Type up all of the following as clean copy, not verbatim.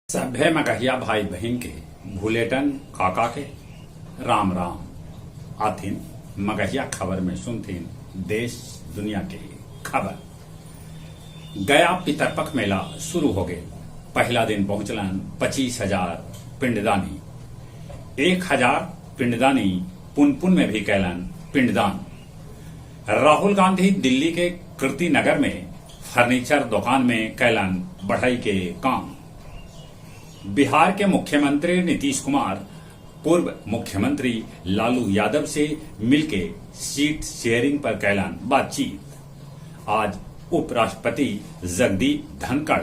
सभे मगहिया भाई बहिन के भुलेटन काका के राम राम। आथिन मगहिया खबर में सुनथिन देश दुनिया के खबर। गया पितरपख मेला शुरू हो गए। पहला दिन पहुंचलन 25,000 पिंडदानी। 1,000 पिंडदानी पुनपुन में भी कैलन पिंडदान। राहुल गांधी दिल्ली के कीर्ति नगर में फर्नीचर दुकान में कैलन बढ़ई के काम। बिहार के मुख्यमंत्री नीतीश कुमार पूर्व मुख्यमंत्री लालू यादव से मिलके सीट शेयरिंग पर कैलन बातचीत। आज उपराष्ट्रपति जगदीप धनखड़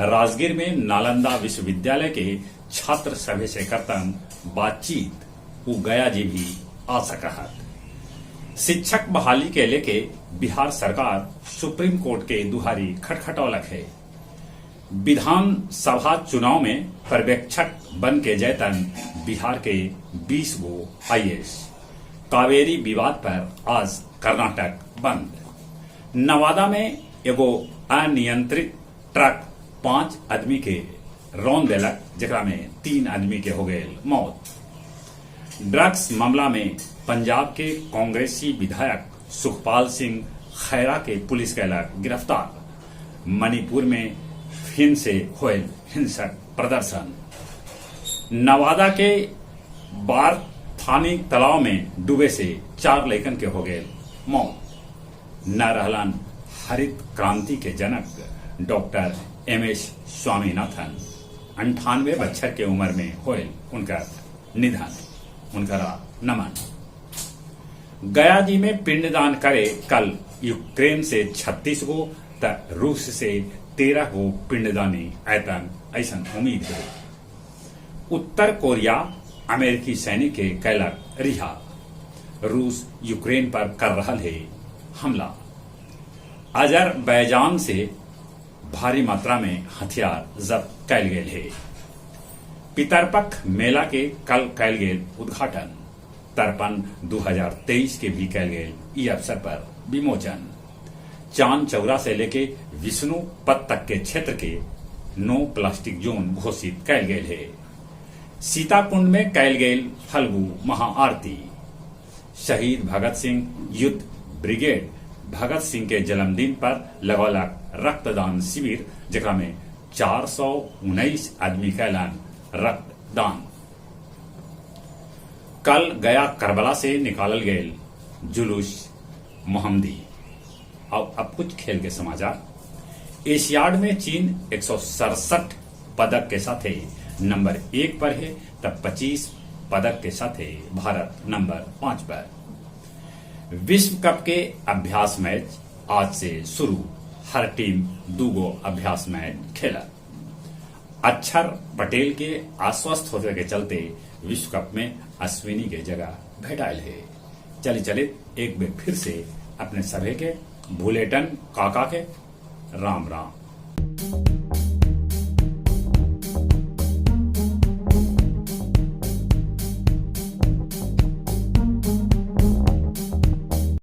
राजगीर में नालंदा विश्वविद्यालय के छात्र सभा से करतन बातचीत। उ गया जी भी आ सकहत। शिक्षक बहाली के लेके बिहार सरकार सुप्रीम कोर्ट के दुहारी खटखटौलक है। विधानसभा चुनाव में पर्यवेक्षक बन के जैतन बिहार के 20 गो आईएएस। कावेरी विवाद पर आज कर्नाटक बंद। नवादा में एगो अनियंत्रित ट्रक 5 आदमी के रौंद देलक, जेकरा में 3 आदमी के हो गए मौत। ड्रग्स मामला में पंजाब के कांग्रेसी विधायक सुखपाल सिंह खैरा के पुलिस कैलक गिरफ्तार। मणिपुर में फिन से होयल हिंसक प्रदर्शन। नवादा के बारथानी तालाब में डूबे से 4 लइकन के हो गए मौत। न रहलन हरित क्रांति के जनक डॉक्टर एम.एस. स्वामीनाथन। 98 बच्छर के उम्र में होयल उनका निधन। उनका नमन। गया जी में पिंडदान करे कल यूक्रेन से 36 गो त रूस से 13 गो पिंडदानी ऐतन, ऐसन उम्मीद है। उत्तर कोरिया अमेरिकी सैनिक के कैलक रिहा। रूस यूक्रेन पर कर रहा है हमला। अजरबैजान से भारी मात्रा में हथियार जब्त कैल गेल है। पितरपख मेला के कल कैल गेल उद्घाटन। तर्पण 2023 के भी कैल गेल ई अवसर पर विमोचन। चांद चौरा से लेके विष्णु पद तक के क्षेत्र के नो प्लास्टिक जोन घोषित कैल गेल है। सीताकुंड में कैल गेल फल्गु महाआरती। शहीद भगत सिंह युद्ध ब्रिगेड भगत सिंह के जन्मदिन पर लगौलक रक्तदान शिविर, जेकरा में 419 आदमी कैलन रक्तदान। कल गया करबला से निकालल गेल जुलूस मोहम्मदी। और अब कुछ खेल के समाचार। एशियाड में चीन 167 पदक के साथ नंबर 1 पर है, तब 25 पदक के साथ भारत नंबर 5 पर। विश्व कप के अभ्यास मैच आज से शुरू। हर टीम 2 गो अभ्यास मैच खेला। अक्षर पटेल के अस्वस्थ होने के चलते विश्व कप में अश्विनी के जगह भेटायल है। चले चले एक बार फिर से अपने सभे के भुलेटन काका के राम राम।